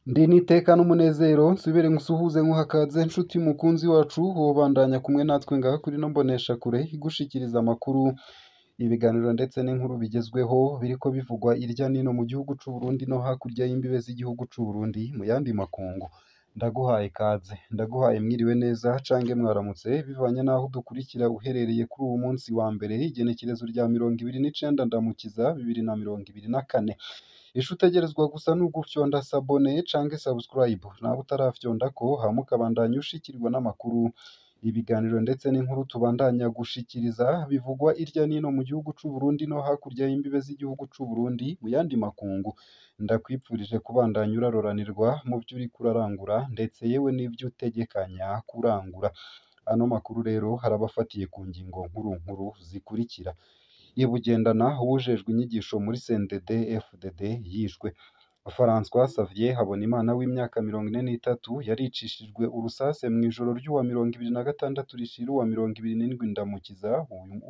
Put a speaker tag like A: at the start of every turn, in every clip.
A: Ndi niteka n'umunezero nsubire nkusuhuze nkuhakaze nshuti mukunzi wacu wobandanya kumwe natwe ngaha kuri no mbonesha kure igushikiriza amakuru, ibiganiro ndetse n'inkuru bigezweho biriko bivugwa irya nino mu gihugu c'u Burundi no hakurya y'imbibe z'igihugu c'u Burundi mu yandi makungu. Ndaguhaye ikaze, ndaguhaye mwiriwe neza cange mwaramutse bivanye n'aho udukurikira uherereye kuri uwu munsi wa mbere igenekerezo rya 29 Ndamukiza 2024. Ico utegerezwa gusa ni ugufyonda sabone canke subscribe, nawe utarafyondako hama ukabandanya ushikirwa n'amakuru, ibiganiro ndetse n'inkuru tubandanya gushikiriza bivugwa irya nino mu gihugu c'u Burundi no hakurya y'imbibe z'igihugu c'u Burundi mu yandi makungu. Ndakwipfurije kubandanya uraroranirwa mu vyo uriko urarangura ndetse yewe n'ivyo utegekanya kurangura. Ano makuru rero harabafatiye ku ngingo nkuru nkuru zikurikira: I Bugendana uwujejwe inyigisho muri CNDD FDD yishwe. François Xavier Habonimana w'imyaka 43 yaricishijwe urusase mw'ijoro ry'uwa 26 rishira uwa 27 Ndamukiza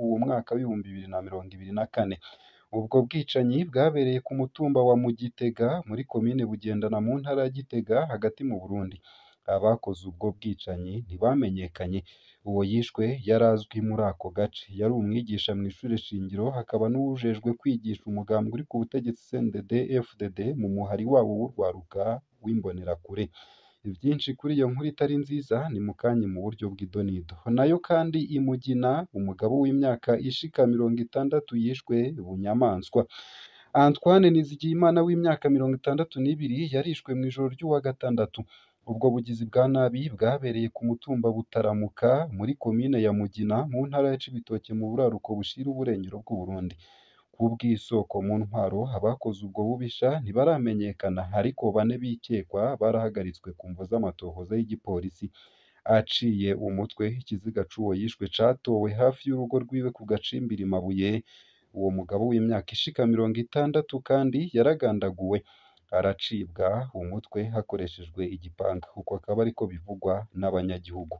A: uwo mwaka w'2024. Ubwo bwicanyi bwabereye ku mutumba wa Mugitega muri komine Bugendana mu ntara ya Gitega hagati mu Burundi. Abakoze ubwo bwicanyi ntibamenyekanye. Uwo yishwe yarazwi muri ako gace, yari umwigisha mw'ishure shingiro hakaba n'uwujejwe kwigisha umugambwe uri ku butegetsi CNDD FDD mu muhari wabo w'urwaruka w'imbonerakure. Ivyinshi kuri iyo nkuru itari nziza ni mukanye mu buryo bw'idonido. Nayo kandi i Mugina umugabo w'imyaka ishika 60 yishwe bunyamaswa. Antoine Nizigiyimana w'imyaka 62 yarishwe mw'ijoro ry'uwa gatandatu. Ubwo bugizi bwa nabi bwabereye ku mutumba Butaramuka muri komine ya Mugina mu ntara ya Cibitoke mu buraruko bushira uburengero bw'Uburundi. Kubw'isoko mu ntwaro abakoze ubwo bubisha ntibaramenyekana, ariko bane bikekwa barahagaritswe ku mvo z'amatohoza y'igipolisi. Aciye umutwe ikiziga c'uwo yishwe catowe hafi y'urugo rwiwe ku gacimbiri Mabuye. Uwo mugabo w'imyaka ishika 60 kandi yaragandaguwe aracibwa umutwe hakoreshejwe igipanga, uko akaba ariko bivugwa n'abanyagihugu.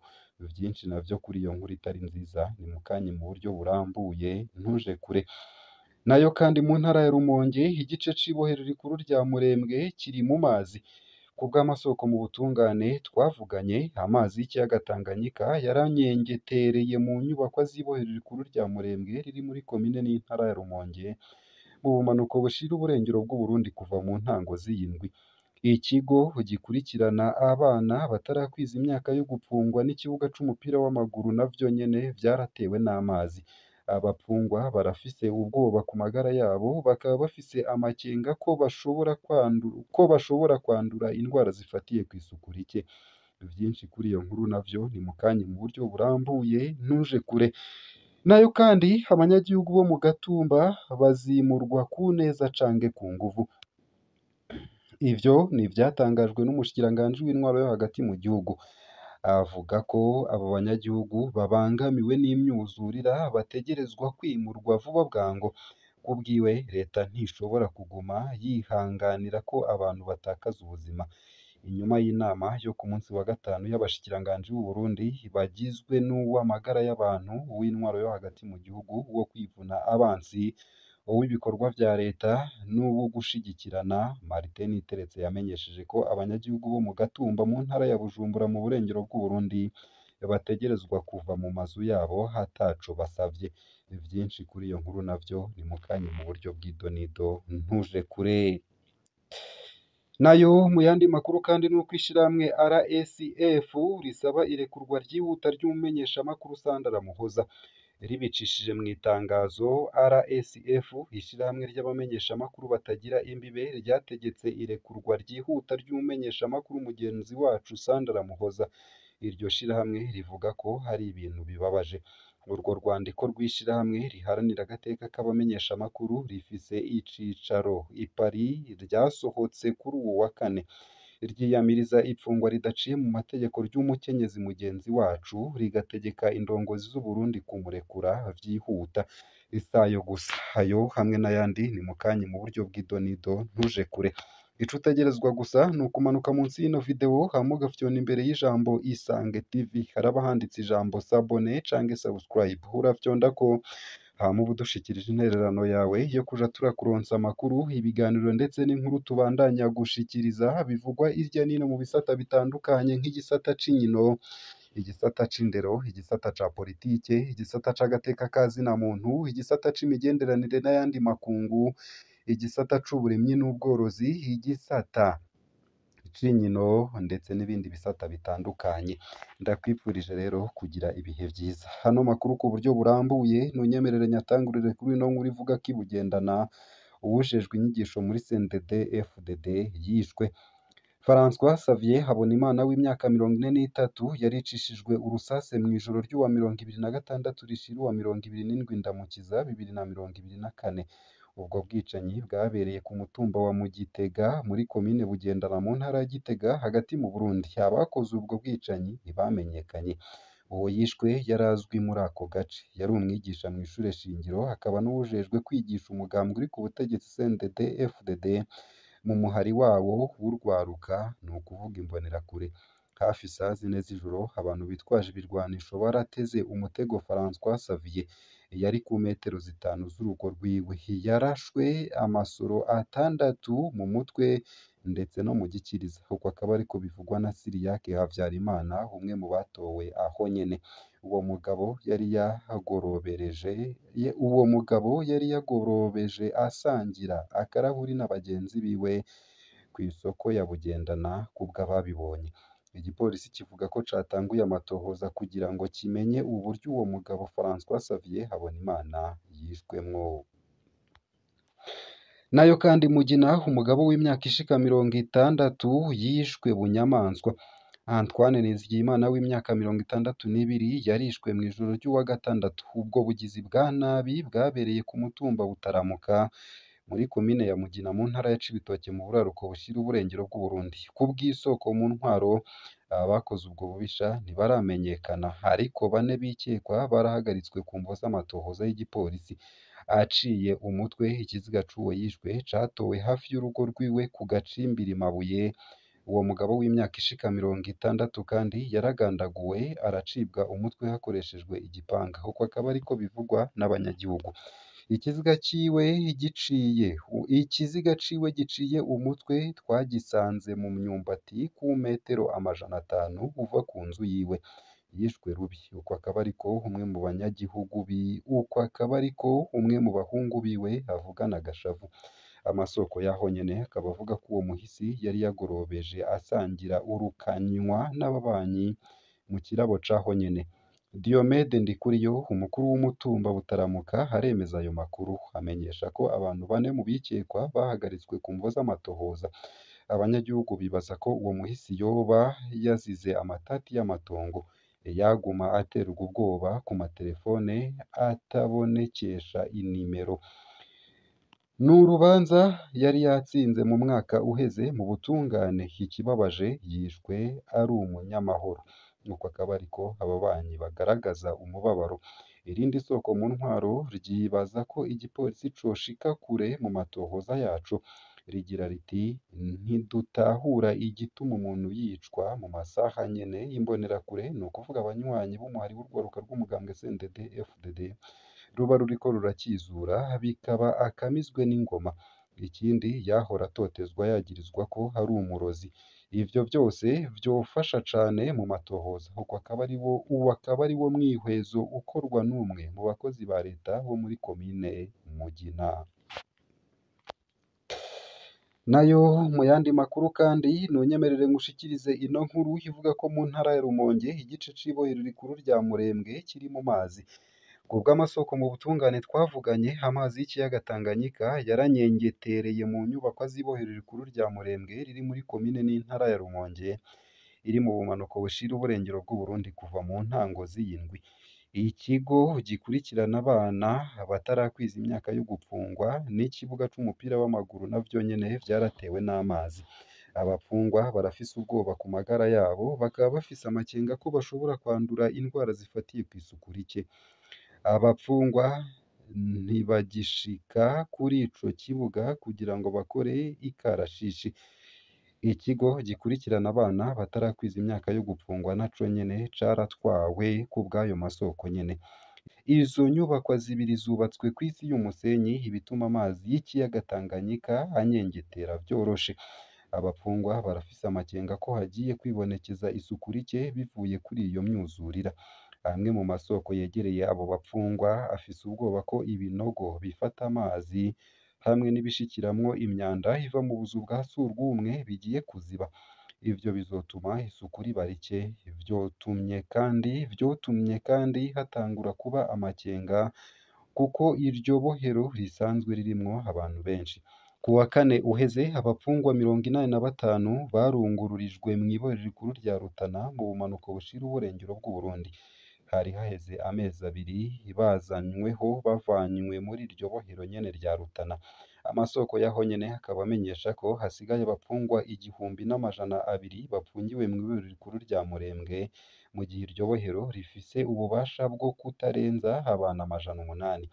A: Vyinshi navyo kuri iyo nkuru itari nziza ni mukanye mu buryo burambuye, ntuje kure. Nayo kandi mu ntara ya Rumonge igice c'ibohero rikuru rya Murembwe kiri mu mazi. Kubw'amasoko mu butungane twavuganye, amazi y'ikiyaga Tanganyika yaranyengetereye mu nyubakwa z'ibohero rikuru rya Murembwe riri muri komine n'intara ya Rumonge mu bumanuko bushira uburengero bw'Uburundi kuva mu ntango z'iyi ndwi. Ikigo gikurikirana abana batarakwiza imyaka yo gupfungwa n'ikibuga c'umupira w'amaguru navyo nyene vyaratewe n'amazi. Abapfungwa barafise ubwoba ku magara yabo, bakaba bafise amakenga ko bashobora kwandura indwara zifatiye kw'isuku rike. Vyinshi kuri iyo nkuru navyo ni mukanye mu buryo burambuye, ntuje kure. Nayo kandi abanyagihugu bo mu Gatumba bazimurwa ku neza canke ku nguvu. Ivyo ni ivyatangajwe n'umushikiranganji w'intwaro yo hagati mu gihugu. Avuga ko abo banyagihugu babangamiwe n'imyuzurira bategerezwa kwimurwa vuba bwango. Kubwiwe leta ntishobora kuguma yihanganira ko abantu batakaza ubuzima. Inyuma y'inama yo ku munsi wa gatanu y'abashikiranganji b'u Burundi bagizwe n'uw'amagara y'abantu, uw'intwaro yo hagati mu gihugu, uwo kwivuna abansi, uw'ibikorwa vya leta n'uw'ugushigikirana, Martin Niteretse yamenyesheje ko abanyagihugu bo mu Gatumba mu ntara ya Bujumbura mu burengero bw'Uburundi bategerezwa kuva mu mazu yabo ataco basavye. Vyinshi kuri iyo nkuru navyo ni mukanye mu buryo bw'idonido, ntuje kure. Nayo mu yandi makuru kandi nuko ishirahamwe RSF risaba irekurwa ryihuta ry'umumenyeshamakuru Sandra Muhoza. Ribicishije mu itangazo, RSF ishirahamwe ry'abamenyeshamakuru batagira imbibe ryategetse irekurwa ryihuta ry'umumenyeshamakuru mugenzi wacu Sandra Muhoza. Iryo shirahamwe rivuga ko hari ibintu bibabaje. Urwo rwandiko rw'ishirahamwe riharanira agateka k'abamenyeshamakuru rifise icicaro i Paris ryasohotse kuri uwo wa kane. Ryiyamiriza ipfungwa ridaciye mu mategeko ry'umukenyezi mugenzi wacu, rigategeka indongozi z'Uburundi kumurekura vyihuta. Isayo gusa, ayo hamwe n'ayandi ni mukanye mu buryo bw'idonido, ntuje kure. Ico utegerezwa gusa ni ukumanuka munsi y'ino video hama ugafyona imbere y'ijambo Isange TV, haraba handitse ijambo s'abonner canke subscribe, urafyondako hama uba udushikirije intererano yawe yo kuja turakuronsa amakuru, ibiganiro ndetse n'inkuru tubandanya gushikiriza bivugwa irya nino mu bisata bitandukanye nk'igisata c'inkino, igisata c'indero, igisata ca politike, igisata c'agateka ka zina muntu, igisata c'imigenderanire n'ayandi makungu, igisata c'uburimyi n'ubworozi, igisata c'inkino ndetse n'ibindi bisata bitandukanye. Ndakwifurije rero kugira ibihe vyiza. Hano makuru ku buryo burambuye, nunyemerere nyatangurire kuri ino nkuru ivuga ko i Bugendana uwujejwe inyigisho muri CNDD FDD yishwe. François Xavier Habonimana w'imyaka 43 yaricishijwe urusase mw'ijoro ry'uwa 26 rishira uwa 27 Ndamukiza 2024. Ubwo bwicanyi bwabereye ku mutumba wa Mugitega muri komine Bugendana mu ntara ya Gitega hagati mu Burundi. Abakoze ubwo bwicanyi ntibamenyekanye. Uwo yishwe yari azwi muri ako gace, yari umwigisha mw'ishure shingiro akaba n'uwujejwe kwigisha umugambwe uri ku butegetsi CNDD FDD mu muhari wawo w'urwaruka, ni ukuvuga imbonerakure. Hafi isaha 4 z'ijoro abantu bitwaje ibirwanisho barateze umutego François Xavier yari ku metero 5 z'urugo rwiwe. Yarashwe amasoro 6 mu mutwe ndetse no mu gikiriza. Uko akaba ariko bivugwa na Cyriaque Havyarimana, umwe mu batowe aho nyene. Uwo mugabo yari yagorobeje asangira akarahuri na bagenzi biwe kw'isoko ya Bugendana kubw'ababibonye. Igipolisi kivuga ko catanguye amatohoza kugira ngo kimenye uburyo uwo mugabo François Xavier Habonimana yishwemwo. Nayo kandi Mugina, umugabo w'imyaka ishika 60 yishwe bunyamaswa. Antoine Nizigiyimana w'imyaka 62 yarishwe mw'ijoro ry'uwa gatandatu. Ubwo bugizi bwa nabi bwabereye ku mutumba Butaramuka muri komine ya Mugina mu ntara ya Cibitoke mu buraruko bushira uburengero bw'Uburundi. Kubw'isoko mu ntwaro, abakoze ubwo bubisha ntibaramenyekana, ariko bane bikekwa barahagaritswe ku mvo z'amatohoza y'igipolisi. Aciye umutwe, ikiziga c'uwo yishwe catowe hafi y'urugo rwiwe ku gacimbiri Mabuye. Uwo mugabo w'imyaka ishika 60 kandi yaragandaguwe aracibwa umutwe hakoreshejwe igipanga. Uko akaba ariko bivugwa n'abanyagihugu. Ikiziga ciwe giciye umutwe twagisanze mu myumbati ku metero 500 uva ku nzu yiwe. Yishwe rubi. Uko akaba ariko umwe mu banyagihugu uko akaba ariko umwe mu bahungu biwe avugana agashavu. Amasoko y'aho nyene akaba avuga ko uwo muhisi yari yagorobeje asangira urukanywa n'ababanyi mu kirabo c'aho nyene. Diomede Ndikuriyo, umukuru w'umutumba Butaramuka, aremeza ayo makuru, amenyesha ko abantu bane mu bikekwa bahagaritswe ku mvo z'amatohoza. Abanyagihugu bibaza ko uwo muhisi yoba yazize amatati y'amatongo, yaguma aterwa ubwoba ku materefone atabonekesha inimero. Ni urubanza yari yatsinze mu mwaka uheze mu butungane. Ikibabaje yishwe ari umunyamahoro. Uko akaba ariko ababanyi bagaragaza umubabaro. Irindi soko mu ntwaro ryibaza ko igipolisi coshika kure mu matohoza yaco. Rigira riti ntidutahura igituma umuntu yicwa mu masaha nyene y'imbonerakure, ni ukuvuga abanywanyi b'umuhari w'urwaruka rw'umugambwe CNDD FDD ruba ruriko rurakizura, bikaba akamizwe n'ingoma. Ikindi yahora atotezwa yagirizwa ko ari umurozi. Ivyo vyose vyofasha cane mu matohoza. Uwo akaba ari wo mwihwezo ukorwa n'umwe mu bakozi ba leta bo muri komine Mugina. Nayo mu yandi makuru kandi nunyemerere ngushikirize ino nkuru ivuga ko mu ntara ya Rumonge igice c'ibohero rikuru rya Murembwe kiri mu mazi. Kubw'amasoko mu butungane twavuganye, amazi y'ikiyaga Tanganyika yaranyengetereye mu nyubakwa z'ibohero rikuru rya Murembwe riri muri komine n'intara ya Rumonge iri mu bumanuko bushira uburengero bw'Uburundi kuva mu ntango z'iyi ndwi. Ikigo gikurikirana abana batarakwiza imyaka yo gupfungwa n'ikibuga c'umupira w'amaguru navyo nyene vyaratewe n'amazi. Abapfungwa barafise ubwoba ku magara yabo, bakaba bafise amakenga ko bashobora kwandura indwara zifatiye kw'isuku rike. Abapfungwa ntibagishika kuri ico kibuga kugira ngo bakore ikarashishi. Ikigo gikurikirana abana batarakwiza imyaka yo gupfungwa naco nyene caratwawe kubw'ayo masoko nyene. Izo nyubakwa zibiri zubatswe kw'isi y'umusenyi, ibituma amazi y'ikiyaga Tanganyika anyengetera vyoroshe. Abapfungwa barafise amakenga ko hagiye kwibonekeza isuku rike bivuye kuri iyo myuzurira. Amwe mu masoko yegereye abo bapfungwa afise ubwoba ko ibinogo bifata amazi hamwe n'ibishikiramwo imyanda iva mu buzu bwa surwumwe bigiye kuziba. Ivyo bizotuma isuku riba rike, vyotumye kandi hatangura kuba amakenga kuko iryo bohero risanzwe ririmwo abantu benshi. Ku wa kane uheze, abapfungwa 85 barungururijwe mw'ibohero rikuru rya Rutana mu bumanuko bushira uburengero bw'Uburundi. Hari haheze amezi abiri bazanyweho bavanywe muri iryo bohero nyene rya Rutana. Amasoko yaho nyene akaba amenyesha ko hasigaye abapfungwa 1200 bapfungiwe mw'ibohero rikuru rya Murembwe, mu gihe iryo bohero rifise ububasha bwo kutarenza abantu 800.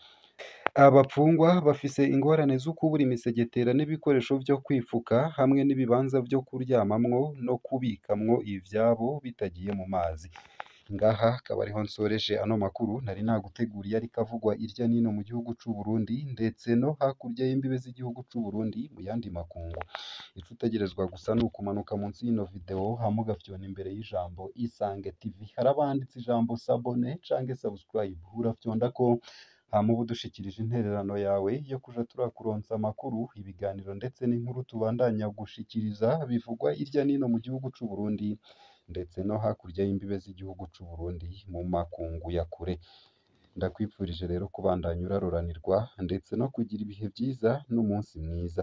A: Abapfungwa bafise ingorane zo kubura imisegetera n'ibikoresho vyo kwifuka hamwe n'ibibanza vyo kuryamamwo no kubikamwo ivyabo bitagiye mu mazi. Ngaha akaba ariho nsoreje ano makuru nari naguteguriye ariko avugwa irya nino mu gihugu c'u Burundi ndetse no hakurya y'imbibe z'igihugu c'u Burundi mu yandi makungu. Ico utegerezwa gusa ni ukumanuka munsi y'ino video hama ugafyona imbere y'ijambo Isange TV. Hari abanditse ijambo s'abonner canke subscribe, urafyondako hama uba udushikirije intererano yawe yo kuja turakuronsa amakuru, ibiganiro ndetse n'inkuru tubandanya gushikiriza bivugwa irya nino mu gihugu c'u Burundi ndetse no hakurya y'imbibe z'igihugu c'u Burundi mu makungu ya kure. Ndakwifurije rero kubandanya uraroranirwa ndetse no kugira ibihe vyiza n'umunsi mwiza.